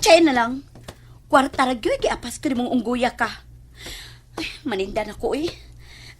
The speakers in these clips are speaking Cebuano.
Chay na lang. Kwarta ra gyud giapas ko nimong ungguya ka. Ay, maninda na ko eh.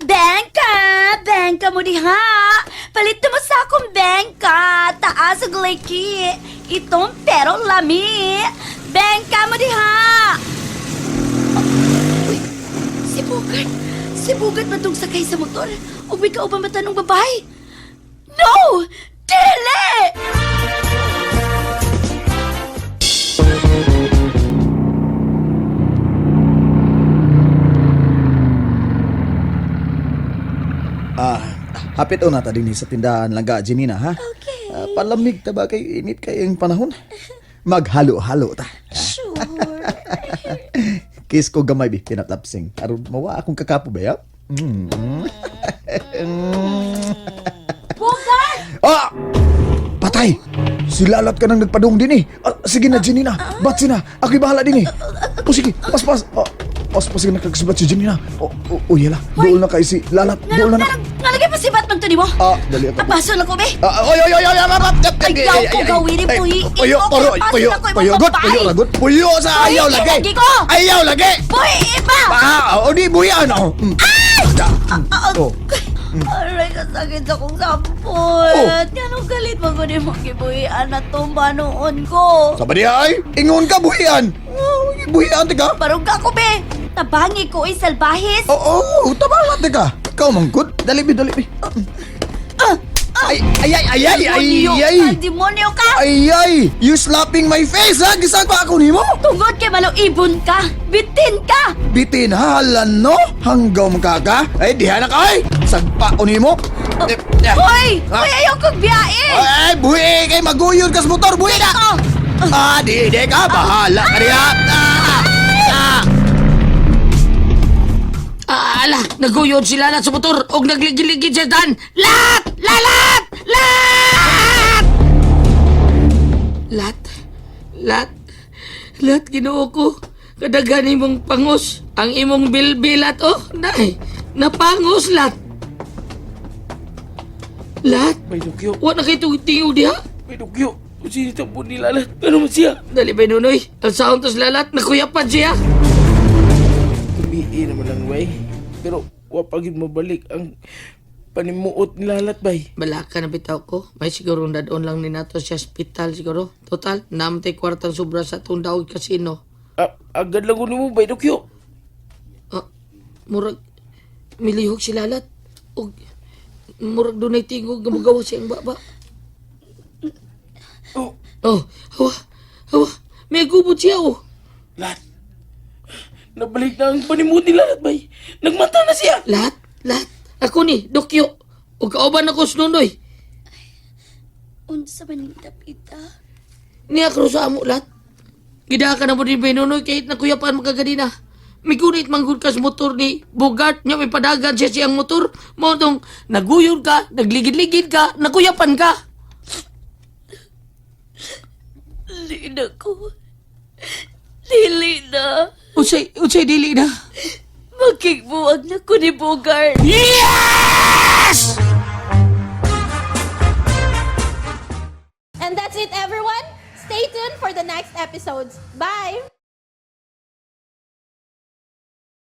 Bengka! Bengka mo diha! Palit mo sa akong bengka! Taas og leki! Itong pero lami! Bengka mo diha! Uy, si Bugart! Si Bugart ba tong sakay sa motor? O may kauban ba tanong babae? No! Dili! Ah, hapit o na ta dinhi sa tindahan langga Janina ha. Okay. Ah, palamig ta ba kay init kay ang panahon? Maghalo-halo ta. Sure. Kiss ko gamay bi pinatapsing. Aron mawa akong kakapo ba ya? Bugart! Ah! Patay! Silalat ka nang nagpadung din eh. Ah, sige na, Janina. Batsi na. Ako'y bahala din eh. O sige, pas pas. Oh, pas pas sige nakagsubat si Janina. O, o, o yala. Dool na kay si Lalat. Dool na na. Nalagay pa si Batman to ni mo? Ah, dali ako. Apaso na ko, be. Ah, oy, oy, oy, oy, oy, oy, oy, Ayaw ko gawin, puhi. Puyo, Ikaw, puyo, apaso puyo, na ko, imong puyo, good, babae. puyo, good. Puyo sa Puhi, ayaw lagi. lagi ko. Ayaw lagi. Buhi, iba! Ah, o di buyan oh. Ah, Oh. Aray, kasakit sa kong sampot. Oh. Ganong galit mo ko ni mo gibuhian na tumba noon ko. Sa ba ay? Ingon ka buhian. Oh, buhian tika. Barog ako, be. Tabangi ko, ay salbahis. Oo, oh, tabangan tika. Ikaw mangkot. Dali bi, dali bi. Ay, ay, ay, ay, ay, ay, Demonyo ay. ka, demonyo ka. Ay, ay, you slapping my face, ha? Gisag pa ako nimo? Tungod kay maluibon ka, bitin ka. Bitin halan no? Hanggaw mo kaka? Ay, diha na ka ay! Sagpa ko nimo. Eh, eh. Hoy! Ah. Hoy, ayaw kong biyae! Ay, buhi kay maguyon kas motor, buhi na! Oh. Ah, di, di ka, bahala ka diha. Ah, ah. Ah, ala, naguyod si Lalat sa motor og nagligid-ligid siya dan. Lat! Lalat! Lat! Lat! Lat! Lat, Ginoo ko. Kadaghan imong pangos. Ang imong bilbilat, oh, nay. Napangos, Lat. Lat? May dugyo, Wa na kay tingog diha? may dugyo. Sino itong po ni Lalat? Ano man siya? Dali ba, Nunoy? Ang sound tas Lalat, nakuyapan siya. Gabi naman lang, bay. Pero wa pa gyud mabalik ang panimuot ni Lalat, bay. Balaka na bitaw ko. May siguro dadon lang ni nato sa ospital siguro. Total, namtay kwartang sobra sa atong daog kasino. Ah, agad lang ko nimo, bay dugyo. Ah, murag milihok si Lalat. Og murag dunay tingog nga mogawa siyang baba. Oh, Oh, hawa, hawa. May gubot siya oh. Lat. Nabalik na ang panimuot ni Lalat, bay. Nagmata na siya. Lahat, lahat. Ako ni, Dokyo. Og kauban ako sa Nunoy. Unsa man ning dapita? Niya kro sa amo lahat. Gida ka na mo din Nunoy kahit nakuyapan makagadina. Migunit manggod ka sa motor ni Bogart niya may padagan siya siyang motor. Mo tong naguyon ka, nagligid-ligid ka, nakuyapan ka. Dili na ko. Dili na. Unsay, unsay dili na. Makigbuwag na ko ni Bogart. Yes! And that's it, everyone. Stay tuned for the next episodes. Bye!